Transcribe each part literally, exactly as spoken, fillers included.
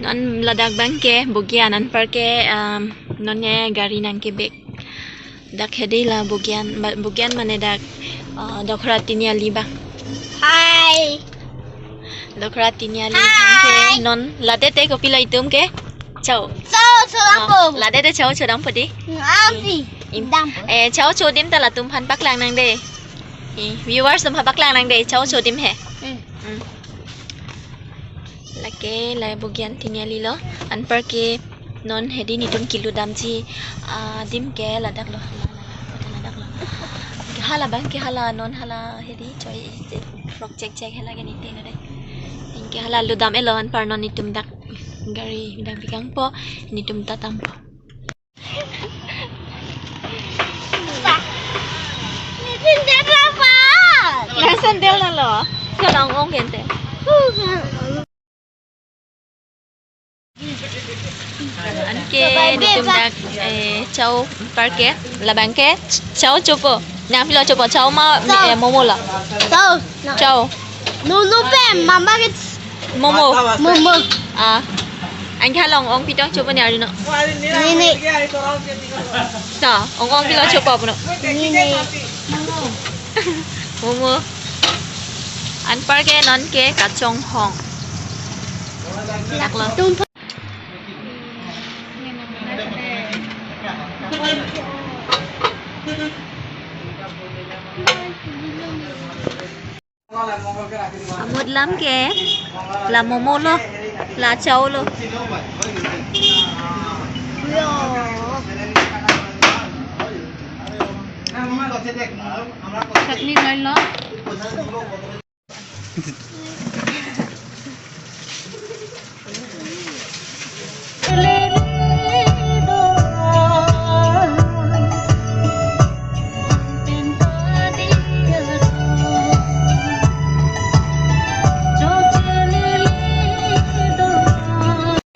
An ladak abang ke Bogian, anparke, um, non ne gari nangkebek. Dak hedi la Bogian, ba-, Bogian mane dak, uh, Dokhra Tiniali abang. Hi. Dokhra Tiniali abang ke non ladak te kopilo itum ke? Chao. Chao, chao. Ah, lapu. Ladak te chao chodampo dei. Api. Im-, dampo. Eh, chao chodim ta latum aphan paklang nang dei. Eh, viewers atum aphan paklang nang dei. Chao chodim he. Hmm. Hmm. Lake la Bogian Tiniali lo, anparke non hedi netum kelutdamji, ah, adim ke ladak lo, ladak lo. Hala abang ke hala non hala hedi choi, eh, frog chek chek hala ke nite lo dei. Anke hala lutdam-et lo, anpar non netum dak gari dak bikangpo, netum ta dampo. Nang sandal na lo. Sandal ong ong gente. Anke netum dak, eh, chao parke, labang ke chao chopo. Nang pilo chopo, chao ma, chao. Eh, momo lo. Chao. Chao. Nunu pen, mama ke Momo. Momo. Ah. Anke hala ong ong pitong chopo ne ari no. Nini. Ta, ong ong pilo chopo puno. Nini. Momo. Anparke non ke kachonghong. Dak lo. Amut lam ke, la momo lo, la chao lo. Chutney doi lo.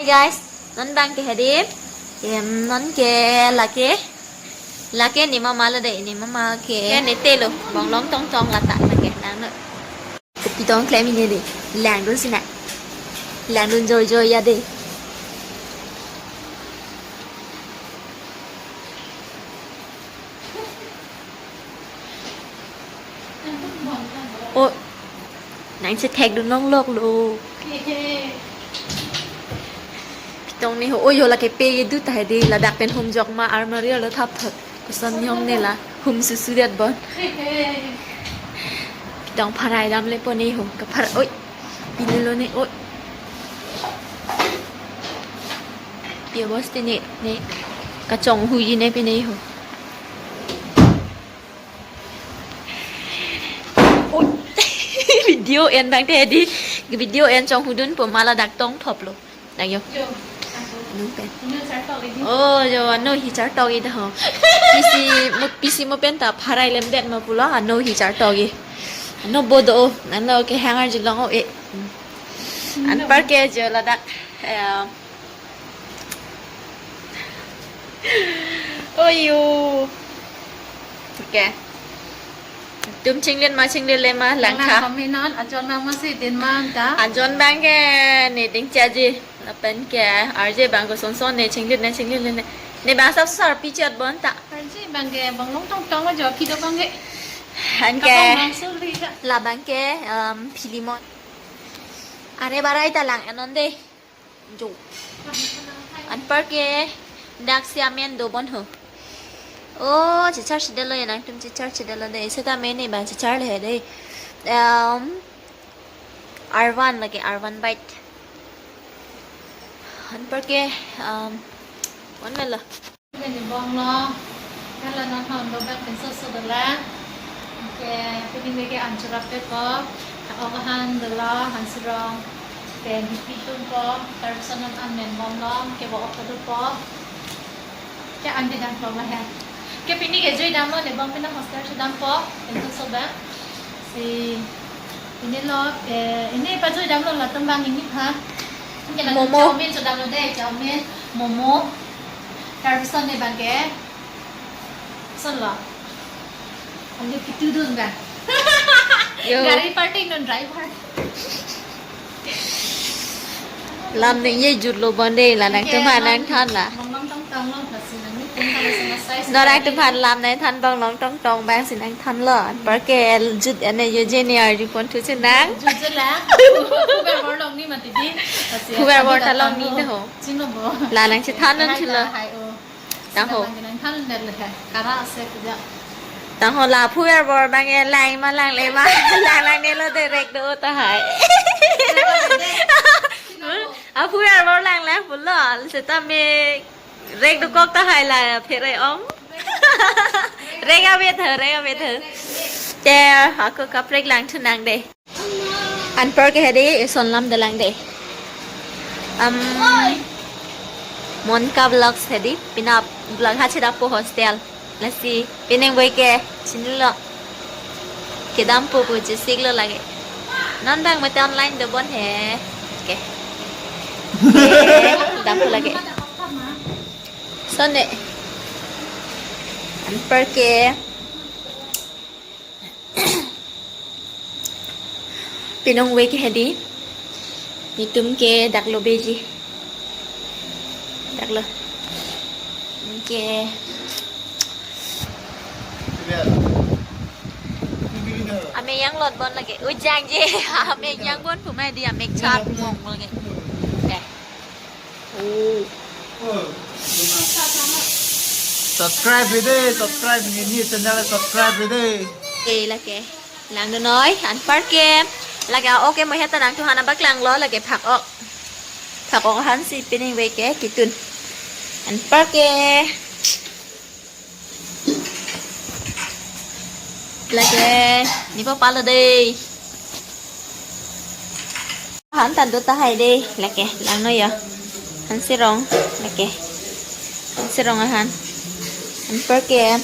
Hey guys, non abang ke hedi, em, non ke lake, lake ne mama lo dei, ne mama ke, ke nete lo, bong long tong tong lata, lake nang no. Kopi tong klem ini dei. Langdun sina. Langdun joy joy ya dei. Oh. Nang si thekdun longlok lo. Pitong ne ho. Oh, yo lake pe ye du ta dei, ladak pen hum jok ma almirah lo thap thap. Koson yong ne la, hum susu det bon. Pitong pharai damle po ne ho, kaphar, oi. Pine lo ne, oi. Pia bos te ne, ne. Kachonghu ji ne pine ho. Oi. Video en abang te dei. Video en chonghudun po ma ladak tong thop lo. Nang yo. Jo, aku. Nung pen. Ini chartok ini. Oh, jo, ano hi chartok ida ho. Pisi mo, pisi mo pen ta pharai lem det ma pulo, ano hi chartok i. Ano bodo, ano ke hanger jilong o e. Anparke jo ladak, eh, oh yo. Okay. Tum chinglen ma, chinglen le ma, lang tha. Comment non, ajon abang masi din ma ta. Ajon abang ke ne ding chaji. Lapen ke R J abang koson son ne chinglen ne, chinglen ne. Ne abang sap sar pichat bon ta. R J abang ke bong long tong tong ajo kido abang ke. Anke. Kabong long suli ka. Labang ke, um, Philemon. Are barai ta lang anon dei. Jo. Anparke dak si amen do bon ho. Oh, chechar chedelo ya nangtum chechar chedelo dei. Seta amen ne abang chechar le dei. Um, R one lake R one bike. Anparke, um, one mela. Pini bong lo, hala non hon do bak penso so dola. Ke pini mege an churap pe po, ok han dola, han surong. Ke nipi tum po, tarson non an men bong lo, ke bo ok do po. Ke an de dam po ma he. Ke pini ke jui dam lo, ne bong pina hostel si dam po, penso so bak. Si, ini lo, eh, ini pajui dam lo latum abang ini ha. Ke latum momo. Chowmein so dam lo dei, chowmein, momo. Tarson ne abang ke. Son lo. Ani pitu dun abang. Yo. Gari parking non driver. Lam ningje jutlo bon de, la nangtum aphan nangthan la. Bong long tong tong lo, lasi nangtum aphan lasi na size. Non nangtum aphan lam nangthan bong long tong tong bang si nangthan lo. Anparke jut ane joje ne arjupon thu chenang. Jut je la. Phu ver bor long ni mati di. Lasi phu ver bor ta long ni de ho. Chinglo bo. La nangchethan non chilo. Hai o. Tang ho. Nang nangthan le le hai. Kara se puja. Tang ho la phu ver bor bang e lang ma langle ma. Lang langnelo de rek do tahai. A phu ver bor lang lang pulo. Setame rek dokok tahai la phere ong. Rek avet ha, rek avet ha. Te ako kaprek lang thu nang de. Anparke hedi, eson lam dalang de. Um, Monka Vlogs hedi, penap vlog ha chedapo hostel. Lasi, pining boi ke, chinilo. Kedampo pu chesiklo lake. Non bang mate online dobon he. Oke. Kedampo lake. Sone. Anparke. Pining boi ke hedi. Netum ke daklo beji. Daklo. Ke. Amek yang lot bon lake. Ujang je. Amek yang bon pumai di amek chap mong lake. Eh. Oh. Subscribe ri de, subscribe ni ni channel subscribe ri de. Eh, lake. Langdun noi, anparke. Lake a-ok ke mo heta nangtum aphan abak langlo, lake phak-ok. Phak-ok aphan si pining boi ke ketun. Anparke. Lake, ne papa lo de. Han tan do tahai de, lake, langno ya. Han Sirong, lake. Han Sirong ahan. Anparke,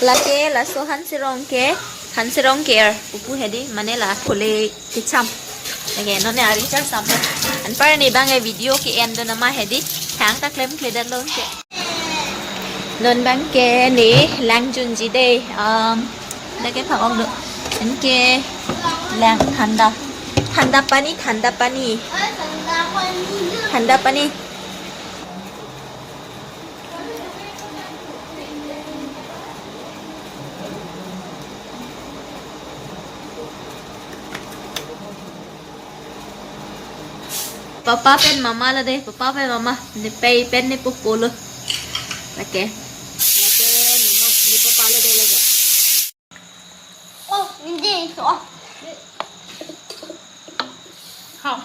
lake, laso Han Sirong ke, Han Sirong ke, pupu hedi, mane la, phule, kecham. Lake, non ne ari char sam. Anpar ne bang e video ke-en do nama hedi, thang ta klemkle det lo ke. Non bang ke ne lang junji de, um, lake phak-ok do. Anke lang thanda. Thanda pani, thanda pani. Thanda pani. Papa pen mama lo de, papa pen mama. Ne pei pen ne pupu lo. Lake. Lake ne ma-, ne papa lo de lake. Oh, hindi, so. Hao.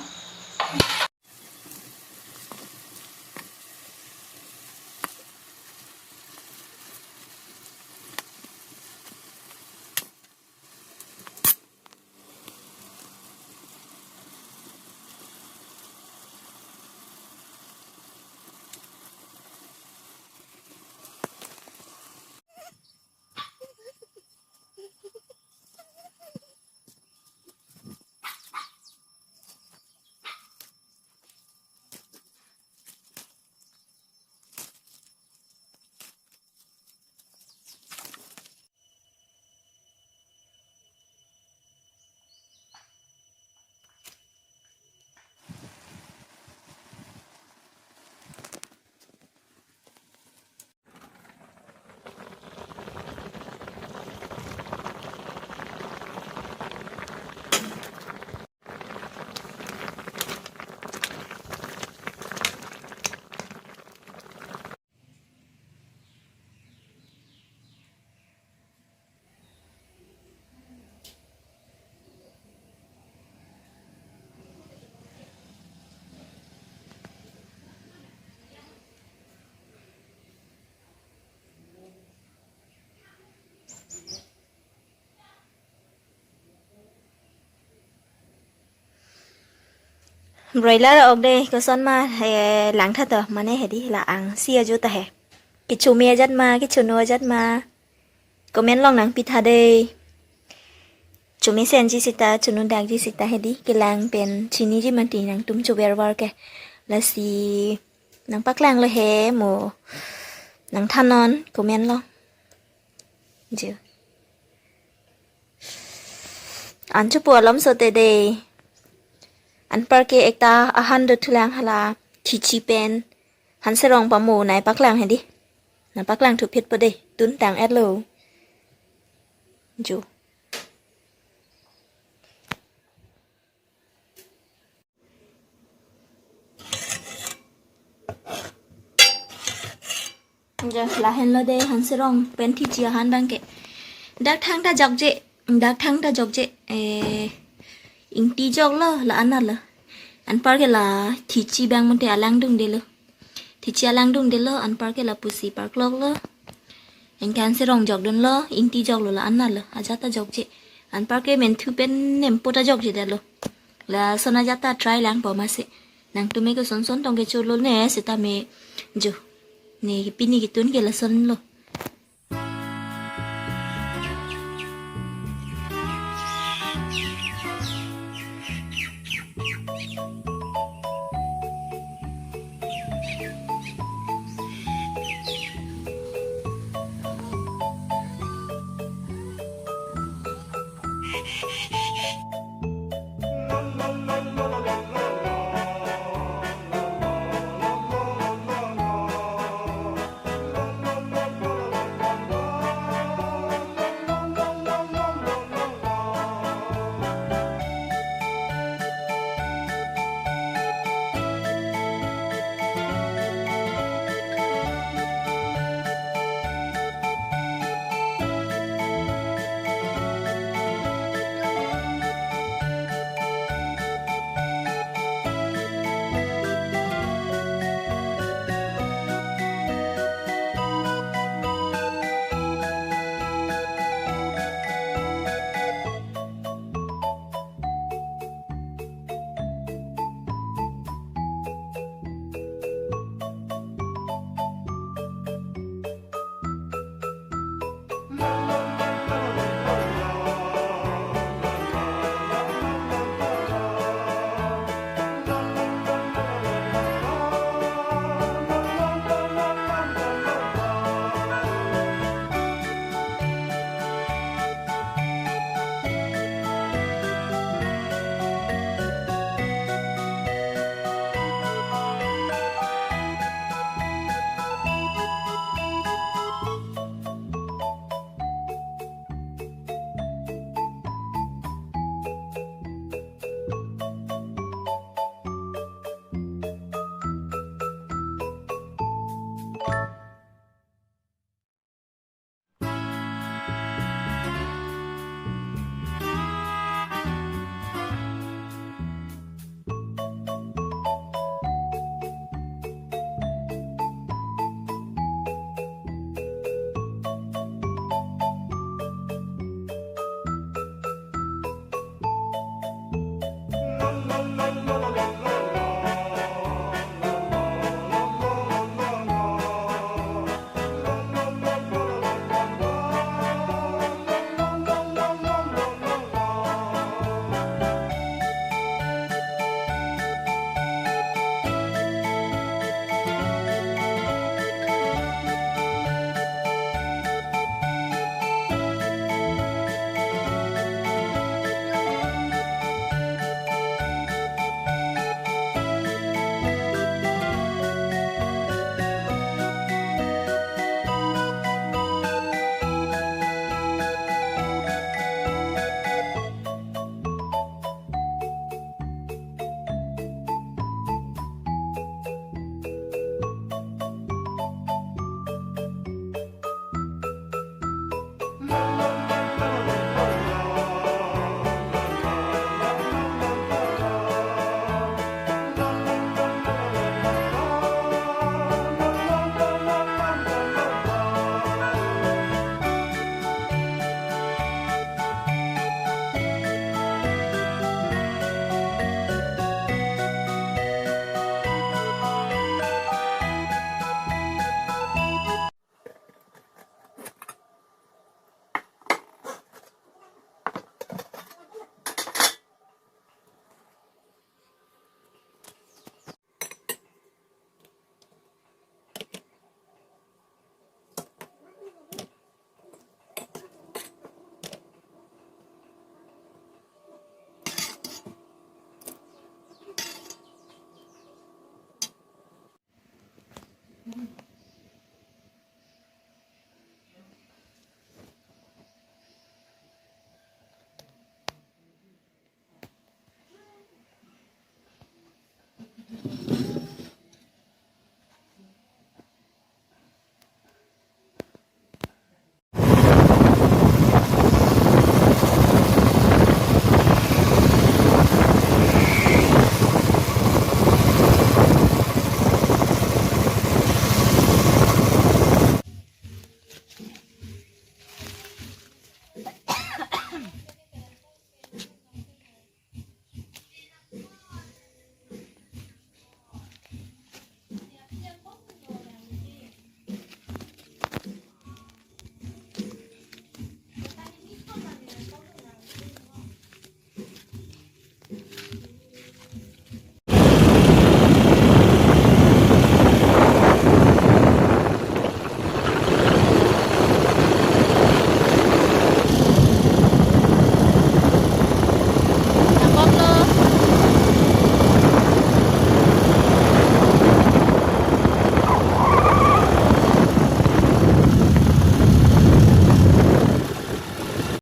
Broiler ok de, koson ma, eh, langtha to, mane hedi la angsi ajo ta he. Kecho me ajat ma, kecho no ajat ma. Comment long nangpi tha de. Chomesen ji sita, chonodakji sita hedi, kelang pen chiniji mati nangtum chover ver ke. Lasi nangpaklang lo he mo. Nangthan non, comment long. Ju. An chopo alom so te de. Anparke ekta ahan dothulang hala thichi pen Hanserong pamo nangpaklang hedi. Nangpaklang thuphit po de, tun tang-etlo. Jo. Ja, lahenlo de Hanserong pen thichi ahan abangke. Dak thangta jokje, dak thangta jokje. Eh, ingti joklo, la-an lo. Anparke la thichi abang mate alang dungdelo. Thichi alang dungdelo, anparke lapusi parkloklo. Anke Hanserong jokdunlo, ingti joklo, la-an lo. Ajat ta jokje. Anparke menthu pen nempo ta jokjedetlo. Lason ajat ta try lang po masi. Nangtum ke kosonson tong kecholo ne setame jo. Ne pini ketun ke lasonlo.